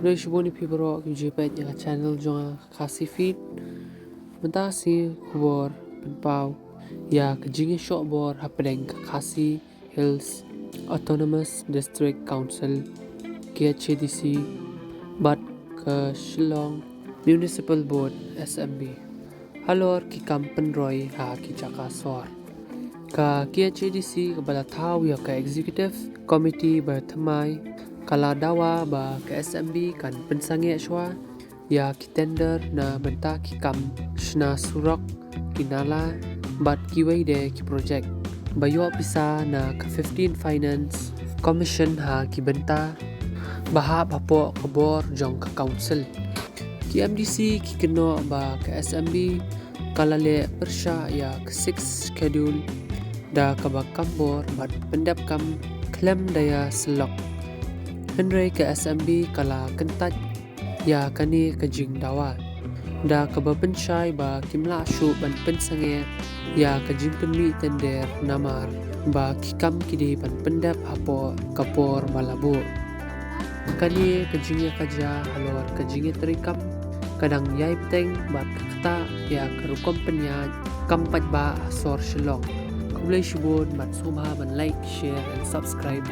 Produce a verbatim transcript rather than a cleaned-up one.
Khublei shibun ïa phi baroh kiba ju peit ïa ka channel jong nga, Khasi Feed. Mynta ka sngi khubor pynpaw ïa ka jingïashoh bor hapdeng ka Khasi Hills Autonomous District Council, K H A D C, bad ka Shillong Municipal Board, S M B, halor ki kam pynroi ha ki jaka sor. Ka K H A D C kaba la thaw ïa ka Executive Committee ba thymmai ka la dawa ba ka S M B kan pynsangeh shuwa ïa ki tender na bynta ki kam shna surok, ki nala, bad kiwei de ki projek ba ïoh pisa na ka fifteen Finance Commission ha ki bynta ba hap hapoh ka bor jong ka Council. Ki M D C ki kynnoh ba ka S M B ka la leh pyrshah ïa ka Sixth Schedule da kaba kam bor bad pyndep kam khlem da ïa syllok. Hynrei ka S M B ka la kyntait ïa kane ka jingdawa da kaba pynshai ba kim lah shuh ban pynsangeh ïa ka jingpynmih tender namar ba ki kam ki dei ban pyndep hapoh ka por ba la buh. Kane ka jingïakajia halor ka jingïatreikam ka dang ïai bteng bad ka ktah ïa ka rukom pynïaid kam paidbah ha sor Shillong. Khublei shibun bad sngewbha ban like, share and subscribe.